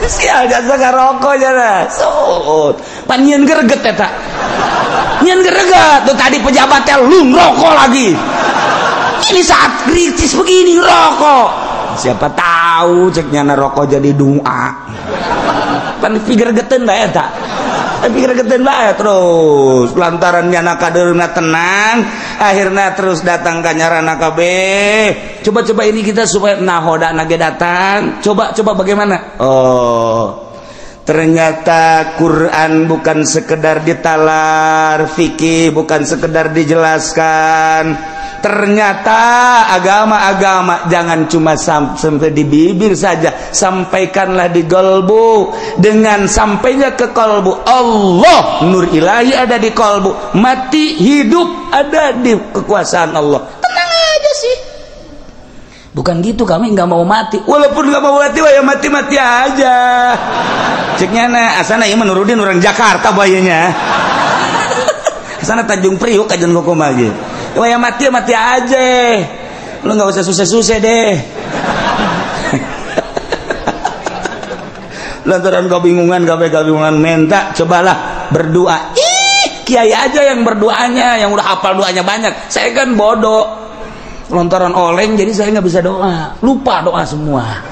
Sial jasa ngarokok jana. Suut. Pan nyieun greget eta. Nyieun greget tuh tadi pejabatnya lu ngerokok lagi. Ini saat kritis begini ngerokok. Siapa tahu cek nyana rokok jadi doa. Pan pigergeten bae eta. Pigergeten bae terus lantaran nyana kadeurna tenang, akhirnya terus datang ka nyarana kabeh. Coba-coba ini kita supaya nahoda nage datang. Coba-coba bagaimana? Oh, ternyata Quran bukan sekedar ditalar, fikih bukan sekedar dijelaskan. Ternyata agama-agama jangan cuma sampai di bibir saja, sampaikanlah di kolbu. Dengan sampainya ke kolbu, Allah, nur ilahi ada di kolbu, mati hidup ada di kekuasaan Allah. Tenang aja sih. Bukan gitu, kami nggak mau mati. Walaupun nggak mau mati, ya mati-mati aja. Ceknya na, asana ieu menurudin orang Jakarta bayanya. Asana Tanjung Priuk kajian kokomal ge. Wah ya mati mati aja, lu nggak usah susah-susah deh. Lantaran kebingungan, kebingungan minta, cobalah berdoa. Ih, kiai aja yang berdoanya, yang udah hafal doanya banyak. Saya kan bodoh, lantaran oleng jadi saya nggak bisa doa, lupa doa semua.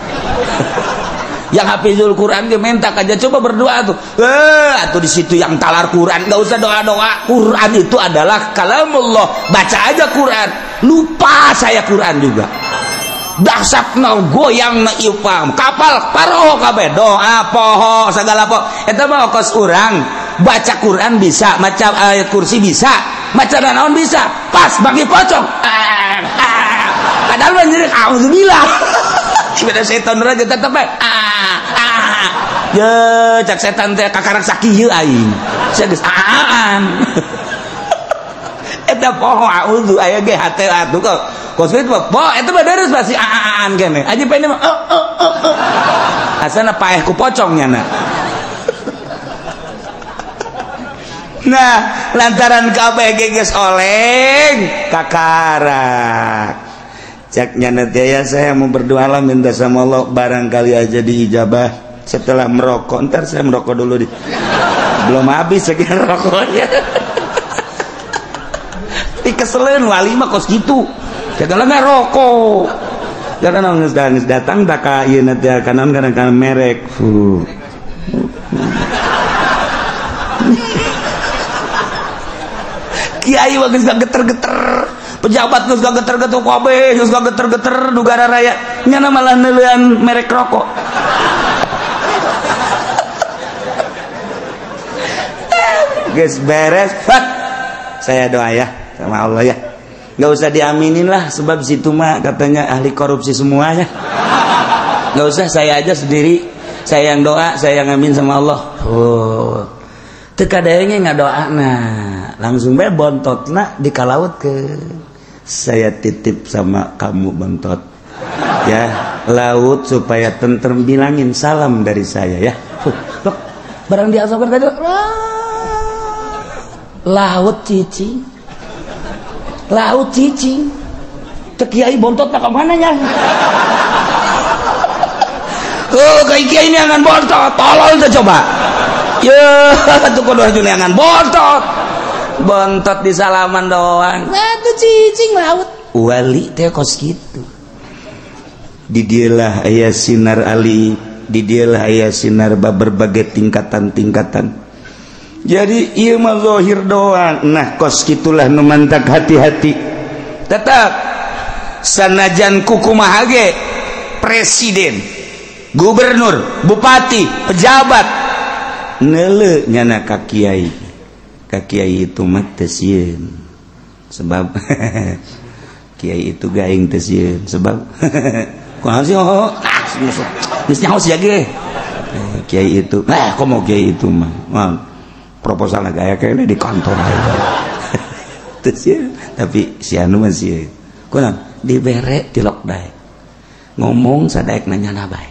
Yang hafizul Quran dia minta aja coba berdoa tuh. Atau di situ yang talar Quran nggak usah doa-doa. Quran itu adalah kalamullah. Baca aja Quran. Lupa saya Quran juga. Dahsyat na goyang na ipam. Kapal paroho kabeh doa poho segala poho. Eta mah kos urang baca Quran bisa, maca ayat kursi bisa, maca naon bisa. Pas bagi pocong. Padahal mah nyerik auzubillah. Beda setan aja tetep bae. Ye, cak setan teh kakarak sakieu aing. Sia geus aan. Eta poho auzu aya ge hate atuh kok. Kos kitu mah eta mah deres pasti aan kene. Aja pene mah Asana paeh ku pocong nyana. Nah, lantaran kabeh ge geus oleng kakarak. Cak nyana teh ya saya mau berdoa lah minta sama Allah barangkali aja diijabah. Setelah merokok, ntar saya merokok dulu di. Belum habis sekian rokoknya. Dikeselen wali mah kos gitu. Segala ngerokok. Karena geus datang tak ka ieu teh kanan kadang merek. Kiai mah geus geter-geter. Pejabat geus geter-geter kabeh, geus geter-geter negara raya. Nyana malah neuleuan merek rokok. Guys beres, fat. Saya doa ya sama Allah ya. Nggak usah diaminin lah sebab situ mah katanya ahli korupsi semuanya. Nggak usah, saya aja sendiri. Saya yang doa, saya yang amin sama Allah. Oh. Teu kadenge ngadoa nah, langsung bae bontotna dikalaut ke. Saya titip sama kamu bontot. Ya, laut supaya tentrem, bilangin salam dari saya ya. Loh, barang diasapkan kaca. Laut cicing. Laut cicing. Teu kiai bontot ka mana nya? Oh, kai kiai neangan bontot, tolol teh coba. Ye, atuh kudu neangan bontot. Bontot di salaman doang. Atuh cicing laut. Wali teh kos kitu. Di dialah aya sinar ali, di dialah aya sinar berbagai tingkatan-tingkatan. Jadi ieu mah zahir doang. Nah, kos kitulah nu mantak hati-hati. Tetap sanajan kukumaha ge presiden, gubernur, bupati, pejabat Neuleu nyana ka kiai. Ka kiai itu mah teu sieun. Sebab kiai itu gaing teu sieun sebab kumaha sih oh ah geus nyaho sia ge. Kiai itu, nah komo kiai itu mah. Proposal gaya kayaknya di kantor aja. Teu sieun, tapi si anu mah sieun. Kunaon? Dibere tilok daek. Ngomong sadaek nanya bae.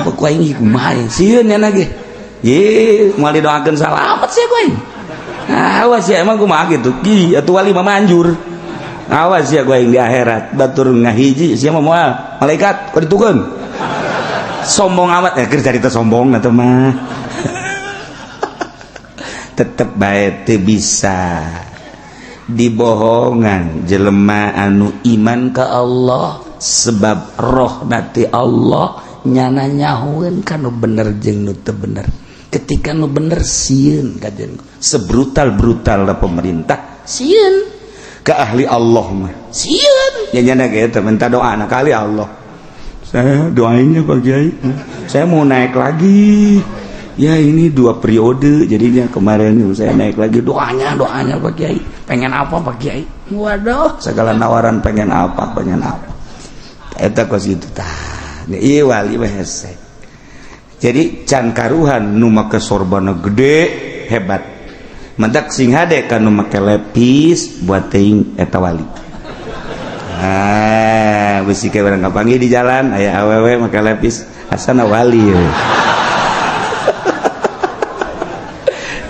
Apa ku aing kumaha sieun nya ge. Ye, moal didoakeun salamet sia ku aing. Awas ya emang kumaha gitu. Ki atuh wali mah manjur. Awas ya ku aing di akhirat batur ngahiji sia mah moal malaikat ku ditukeun. Sombong amat ya keur carita sombong atuh mah. Tetep bae teu bisa dibohongan jelema anu iman ka Allah sebab roh nati Allah nyana nyahueun ka nu bener jeung nu teu bener. Ketika nu bener sieun kajen sebrutal-brutal pemerintah sieun ke ahli Allah mah sieun nya nyana ge teh minta doa na ka ahli Allah. Saya doainnya Pak Kiai, saya mau naik lagi. Ya ini 2 periode jadinya kemarin saya naik lagi doanya doanya Pak Kiai. Pengen apa Pak Kiai? Waduh, segala nawaran pengen apa, pengen apa. Eta kos kitu tah. Ieu wali mah hese. Jadi can karuhan nu make sorbana gede hebat. Mendak sing hade ka nu make lepis buat teuing eta wali. Ah, bisi ke urang kapanggih di jalan aya awewe make lepis asana wali.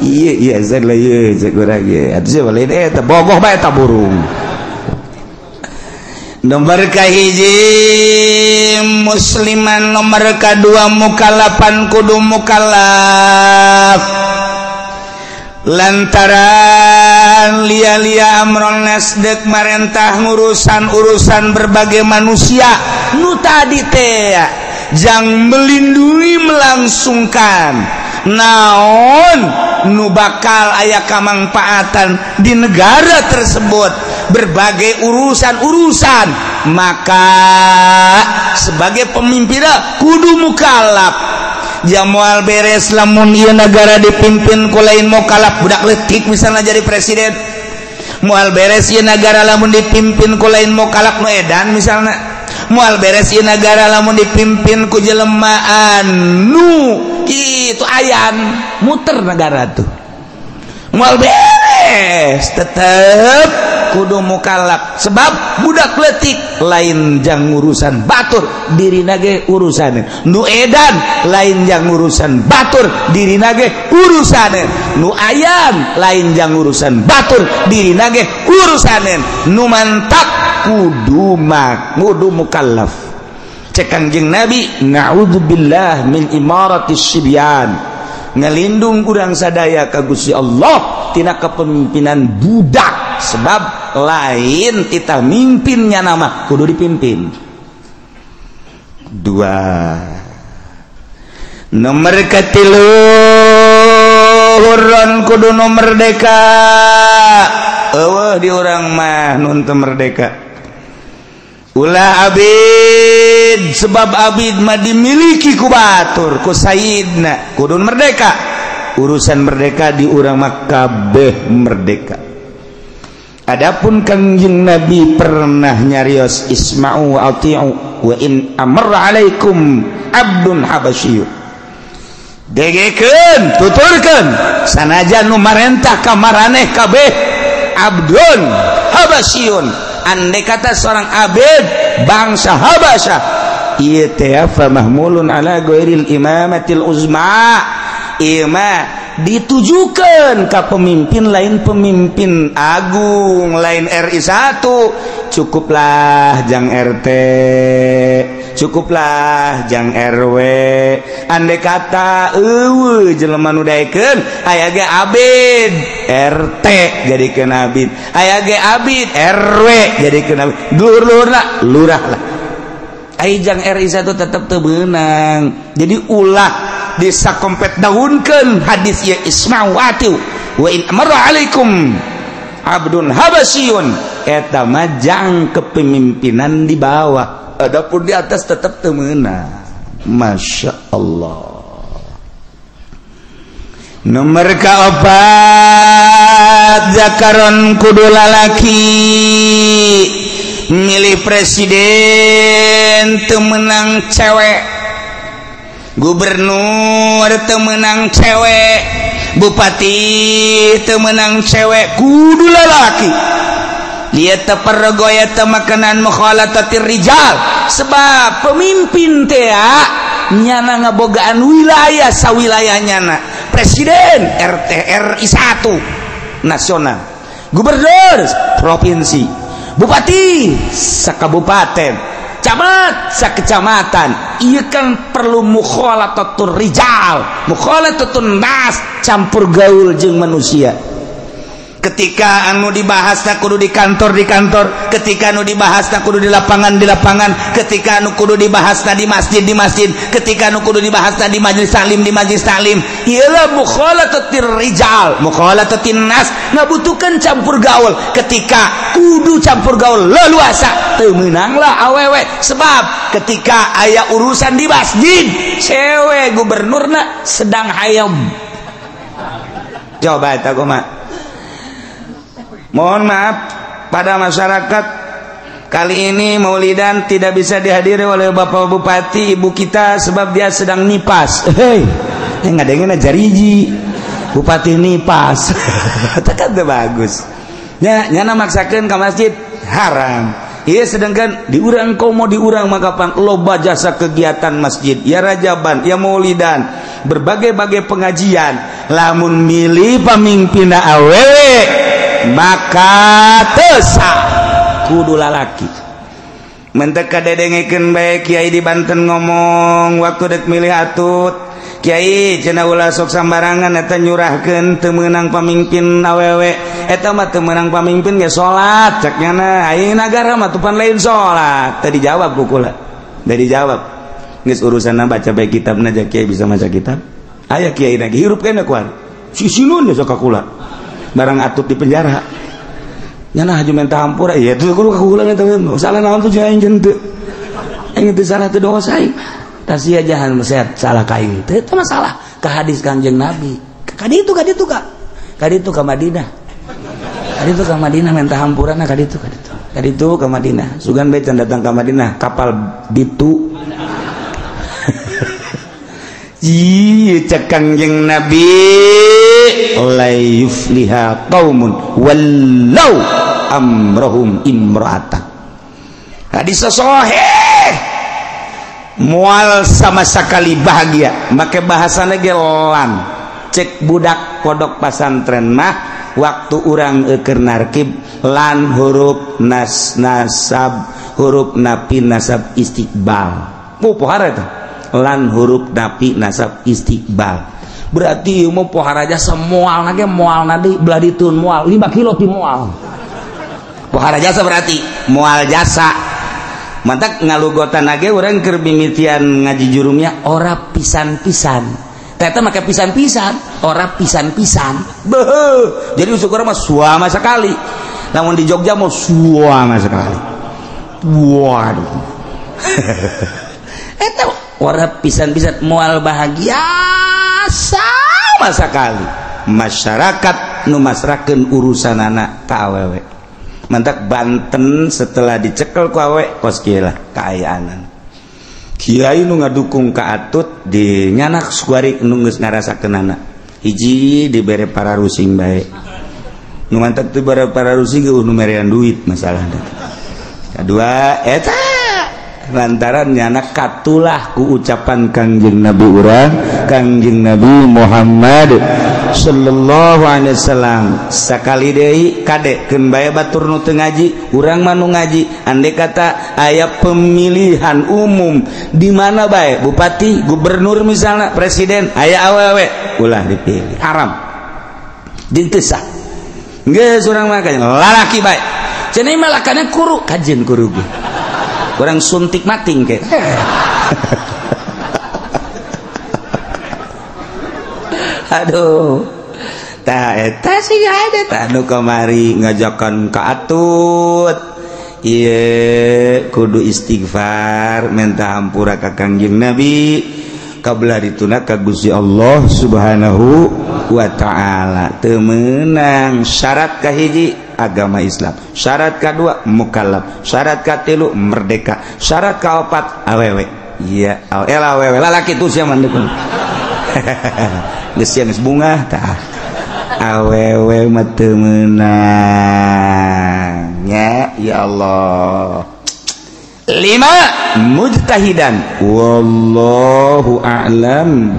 Iya iya saya lah iya cek urang ye. Atuh sia wali eta bogoh bae eta burung. Nomor kahiji musliman, nomor kadua mukallafan kudu mukallaf. Lantaran lia-lia amron nasdek marentah ngurusan-urusan berbagai manusia nu tadi teh jang melindungi melangsungkan naon nu bakal aya kamangpaatan di negara tersebut berbagai urusan-urusan, maka sebagai pemimpin kudu mukallaf. Jamual beres lamun ieu negara dipimpin ku lain mukallaf, budak leutik misalnya jadi presiden. Moal beres ieu negara lamun dipimpin ku lain mukallaf nu edan misalnya. Moal beres ieu negara lamun dipimpin ku jelema anu kitu ayan muter negara tuh. Moal beres tetep kudu mukallaf sebab budak leutik lain jang urusan batur dirina ge urusan nu edan, lain jang urusan batur dirina ge urusan nu ayan, lain jang urusan batur dirina ge urusan nu mantak kudu mak kudu mukallaf. Cek Kangjeng Nabi naudzubillah min imaratis sibyan, ngelindung urang sadaya ka Gusti Allah tina kepemimpinan budak sebab lain kita mimpinnya nama kudu dipimpin. Dua nomor katilu hurron kudu nu merdeka. Eueuh di urang mah nun teu merdeka. Ulah abid sebab abid mah dimiliki ku batur ku sayyidna kudu merdeka. Urusan merdeka di urang mah kabeh merdeka. Adapun Kangjeng Nabi pernah nyarios isma'u wa ati'u wa in amarra alaikum abdun habasyiyun. Degekeun tuturkeun sanajan nu marentah ka maraneh kabeh abdun habasyiyun. Andai kata seorang abid bangsa Habasyah ieu teh fa mahmulun ala ghairil imamatil uzma. Ieu mah ditujukan ke pemimpin lain pemimpin agung lain RI 1. Cukuplah jang RT, cukuplah jang RW. Andai kata eueuh jelema nu daekeun aya ge abid RT jadikeun abid, aya ge abid RW jadikeun abid, dulur-dulurna lurah lah. Ai jang RI 1 tetep teu beunang. Jadi ulah desa kompet daunkeun hadis ya isma'u atiu wa in amara alaikum abdun habasyun eta mah jang kepemimpinan di bawah, adapun di atas tetap teu meunang. Masya Allah. Nomor kaopat zakaron kudu lalaki milih presiden teu meunang cewek, gubernur teu meunang cewek, bupati teu meunang cewek, kudu lalaki. Dia teu pergoya teu makanan mukhalatatir rijal, sebab pemimpin teh nyana ngabogaan wilayah sawilayah nyana. Presiden RT RI 1 nasional, gubernur provinsi, bupati sakabupaten, camat sakecamatan. Ieu kan perlu mukhalatatur rijal, mukhalatatun nas, campur gaul jeung manusia. Ketika anu dibahas na kudu di kantor di kantor, ketika anu dibahas na kudu di lapangan di lapangan, ketika anu kudu dibahas na di masjid di masjid, ketika anu kudu dibahas na di majelis taklim di majelis taklim. Iyalah mukhalatatir rijal, mukhalatatin nas, ngabutuhkeun campur gaul. Ketika kudu campur gaul leluasa, teu meunanglah awewe, sebab ketika aya urusan di masjid, cewek gubernurna sedang hayam. Coba eta kumaha? Mohon maaf pada masyarakat, kali ini maulidan tidak bisa dihadiri oleh Bapak Bupati ibu kita sebab dia sedang nipas. Hei, ngadengin jariji bupati nipas. Itu kan bagus. Nya nyana maksakeun ka masjid haram. Iya, sedangkan diurang komo diurang maka pang loba jasa kegiatan masjid, ya rajaban, ya maulidan, berbagai-bagai pengajian. Lamun milih pamimpinna awewe maka tesa kudu lalaki. Mentek kadedengekeun bae kiai di Banten ngomong waktu dek milih atut, kiai cenah ulah sok sambarangan eta nyurahkeun teu meunang pamimpin awewe, eta mah teu meunang pamimpin ge salat cek nyana, ayeuna nagara mah tupan lain salat. Teu dijawab ku kula, teu dijawab. Geus urusanna baca bae kitabna ja kiai bisa maca kitab. Aya kiai lagi hirup keneh ku ari sisinun sok ka kula. Barang atut di penjara nyana haju minta hampura, iya tuh kudu kakulan eta salah naon tuh aing teu aing teu salah teu dosa aing tah sia jahan meset salah ka aing teu eta masalah ka hadis Kangjeng Nabi ka ditu ka ditu ka ka ditu ka Madinah, ka ditu ka Madinah minta hampurana ka ditu ka ditu ka ditu ka Madinah sugan bae can datang ka Madinah kapal ditu. Ih, cek Kangjeng Nabi la yufliha qaumun wallau amrohum imra'atan. Hadis sahih. Moal sama sekali bahagia. Make bahasana ge lan. Cek budak kodok pasantren mah waktu urang keur narkib lan huruf nas nasab huruf napi nasab istiqbal. Oh, pohara eta. Lan huruf napi nasab istiqbal. Berarti ieu mah pohara jasa moal nage moal nadi belah ditun moal 5 kilo ti moal. Pohara jasa berarti moal jasa. Mantak ngalugotan nage urang keur mimitian ngaji jurumnya ora pisan-pisan. Ternyata make pisan-pisan, ora pisan-pisan. Beuh. Jadi usuk urang mah suama sekali. Lamun di Jogja mah suama sekali. Waduh. Eta ora pisan-pisan moal bahagia sama sekali. Masyarakat nu masrakeun urusanana ka awewe. Mantak Banten setelah dicekel ku awewe kos kieu lah kaayaanan. Kiai nu ngadukung ka atut di nyanak suari nu geus ngarasakeunana. Hiji dibere para rusing bae. Nu mantak teu bare para rusing ge nu merean duit masalahna. Kadua eta lantaran nyana katulah ku ucapan Kangjeng Nabi urang, Kangjeng Nabi Muhammad sallallahu alaihi wasallam. Sakali deui kade keun bae batur nu teu ngaji, urang mah nu ngaji. Andai kata aya pemilihan umum di mana bae, bupati, gubernur misalnya, presiden, aya awewe ulah dipilih, haram. Teu sah. Geus urang mah lalaki bae. Cenah malakana kuru, kajeun kuru ge. Orang suntik mating ke. Aduh. Tah eta sih ada tah nu kamari ngajakan ka atut. Ieu kudu istighfar, minta hampura ka Kangjeng Nabi. Kabelah dituna ka Gusti Allah Subhanahu wa ta'ala. Teu meunang syarat kahiji agama Islam, syarat kadua mukallaf, syarat katilu merdeka, syarat kaopat awewe. Iya, awewe lalaki tuh sia mandukung. Geus sia geus bungah tah. Awewe mah teu meunang nya, ya Allah. 5 mujtahidan wallahu a'lam.